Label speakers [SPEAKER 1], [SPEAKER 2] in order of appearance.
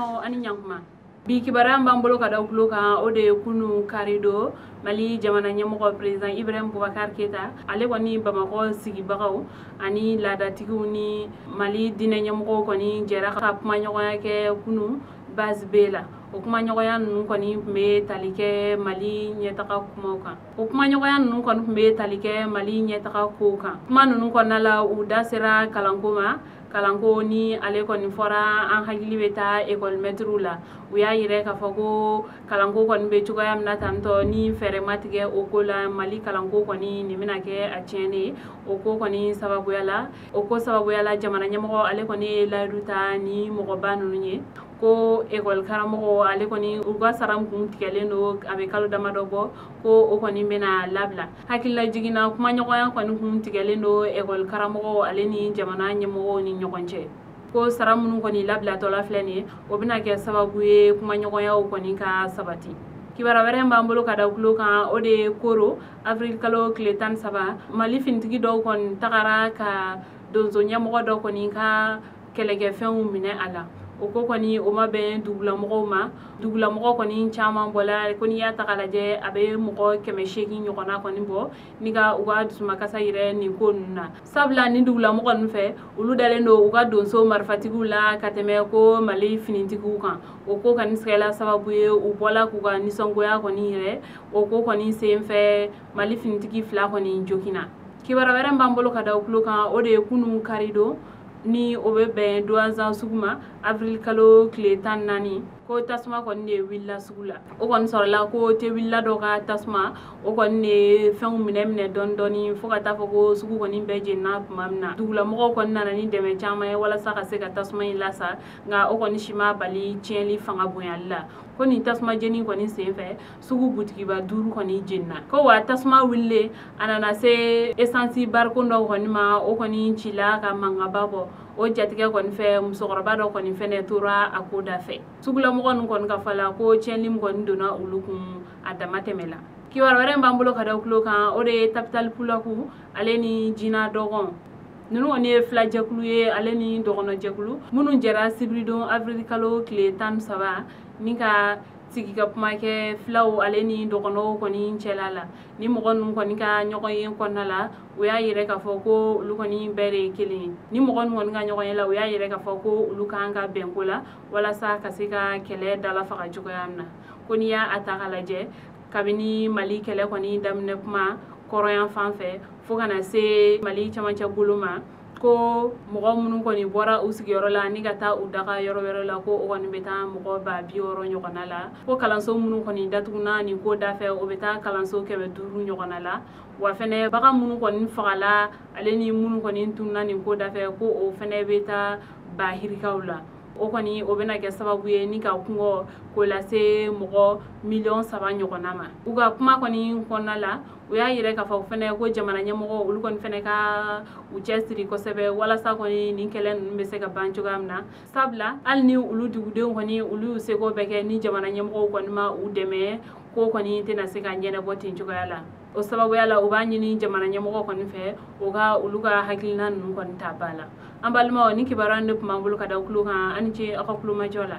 [SPEAKER 1] Balimaw, ani ɲankuma. Bi kibaruya b'an bolo ka da tulo kan, o de ye kunu karido Mali jamana ɲɛmɔgɔ, président Ibrahim Boubacar Keita, ale kɔni Bamakɔ sigibagaw ani laadatigiw ni Mali diinɛ ɲɛmɔgɔw kɔni jɛra ka kumaɲɔgɔnya kɛ kunu base B la. O kumaɲɔgɔnya ninnu kɔni tun bɛ tali kɛ Mali ɲɛtaga kumaw kan. O kumaɲɔgɔnya ninnu kɔni tun bɛ tali kɛ Mali ɲɛtaga kow kan. Kuma ninnu kɔnɔna la, u da sera kalanko ma. Kalanko ni ale kɔni fɔra, an hakili bɛ taa ekɔlimɛtiriw la. U y'a yira k'a fɔ ko kalanko kɔni bɛ cogoya min na tantɔ, ni fɛɛrɛ ma tigɛ o ko la, Mali kalanko kɔni nin bɛna kɛ a tiɲɛnen ye. O ko kɔni sababuya la, o ko sababuya la, jamana ɲɛmɔgɔ ale kɔni ye layidu ta ni mɔgɔba ninnu ye ko ekɔli karamɔgɔ ale kɔni, u ka sara kun tigɛlen don a bɛ kalo damadɔ bɔ, ko o kɔni bɛna labila. Hakilila jiginna, kumaɲɔgɔnya kɔni kun tigɛlen don ekɔli karamɔgɔw ale ni jamana ɲɛmɔgɔw ni ɲɔgɔn cɛ, ko sara minnu kɔni labilatɔla filɛ nin ye, o bɛna kɛ sababu ye kumaɲɔgɔnyaw kɔni ka sabati. Kibaruya wɛrɛ b'an bolo ka da tulo kan, o de ye koro avril kalo tile 13, Mali finitigi dɔw kɔni tagara ka donso ɲɛmɔgɔ dɔ kɔni ka kɛlɛkɛfɛnw minɛ a la. O ko kɔni, o ma bɛn dugulamɔgɔw ma. Dugulamɔgɔ kɔni caman bɔla ko n'i y'a ta k'a lajɛ, a bɛ mɔgɔ 800 ɲɔgɔnna kɔni bɔ ni ka u ka dusumakasa yɛrɛ nin ko ninnu na, sabula ni dugulamɔgɔ ninnu fɛ, olu dalen don u ka donso marifatigiw la ka tɛmɛ ko Mali finitigiw kan. O ko kɔni sɛgɛla sababu ye u bɔla k'u ka nisɔngoya kɔni yɛrɛ. O ko kɔni sen fɛ, Mali finitigi fila kɔni joginna. Kibaruya wɛrɛ b'an bolo ka da tulo kan, o de ye kunun karidon ni o bɛ bɛn Douentza sugu ma, avril kalo tile 14, ko tasuma kɔni de wulila sugu la. O kɔni sɔrɔla ko te wulila dɔ ka tasuma, o kɔni de ye fɛnw minɛ minɛ dɔɔni dɔɔni, fo ka taa fɔ ko sugu kɔni bɛɛ jenina tuma min na, dugulamɔgɔw kɔni nana ni dɛmɛ caman ye walasa ka se ka tasuma in lasa, nka o kɔni si ma bali tiɲɛli fanga bonyali la. Ko nin tasuma jeni kɔni sen fɛ, sugu butigiba duuru kɔni jenina. Ko wa tasuma wulilen, a nana se esansi barikon dɔw kɔni ma, o kɔni cila ka mankanba bɔ. O jatigɛ kɔni fɛ, musokɔrɔba dɔ kɔni fɛnɛ tora a ko da fɛ. Sugulamɔgɔ ninnu kɔni ka fɔ la, ko tiɲɛni min kɔni donna olu kun, a dama tɛmɛ la. Kibaruya wɛrɛ b'an bolo ka da tulo kan, o de ye Tabital Pulaku ale ni Jina Dɔgɔn ninnu kɔni ye filajɛkulu ye, ale ni dɔgɔnɔjɛkulu minnu jɛra sibiridon avril kalo tile 13 ni ka sigi ka kuma kɛ filaw ale ni dɔgɔnɔw kɔni cɛla la. Ni mɔgɔ ninnu kɔni ka ɲɔgɔn ye kɔnɔna la, u y'a yɛrɛ k'a fɔ ko olu kɔni bɛɛ de ye kelen ye. Ni mɔgɔ ninnu kɔni ka ɲɔgɔn ye la, u y'a yɛrɛ k'a fɔ ko olu kan ka bɛn ko la walasa ka se ka kɛlɛ dala faga cogoya min na. Ko n'i y'a ta k'a lajɛ, kabini Mali kɛlɛ kɔni daminɛ kuma kɔrɔyan fan fɛ fo ka na se Mali camancɛ bolo ma, ko mɔgɔ minnu kɔni bɔra u sigiyɔrɔ la ni ka taa u daga yɔrɔ wɛrɛ la, ko o kɔni bɛ taa mɔgɔ 60 000 ɲɔgɔnna la. Ko kalanso minnu kɔni datuguna nin ko dafɛ, o bɛ taa kalanso 500 ɲɔgɔnna la. Wa fɛnɛ, bagan minnu kɔni fagala ale ni minnu kɔni tununa nin ko dafɛ, ko o fɛnɛ bɛ taa ba hirikaw la. O kɔni, o bɛna kɛ sababu ye ni ka kungɔ k'o lase mɔgɔ miliyɔn 3 ɲɔgɔnna ma. U ka kuma kɔni kɔnɔna la, u y'a yɛrɛ k'a fɔ fɛnɛ ko jamana ɲɛmɔgɔ olu kɔni fɛnɛ ka u cɛsiri kosɛbɛ walasa kɔni nin kɛlɛ ninnu bɛ se ka ban cogoya min na, sabula hali ni olu dugudenw kɔni olu y'u seko bɛɛ kɛ, ni jamana ɲɛmɔgɔw kɔni ma u dɛmɛ, ko kɔni tɛna se ka ɲɛnabɔ ten cogoya la. O sababuya la, u b'a ɲini jamana ɲɛmɔgɔ kɔni fɛ, u ka olu ka hakilina ninnu kɔni ta ba la. An balimaw, ni kibaruya de tun b'an bolo ka da tulo kan. An ni ce aw ka kulomajɔ la.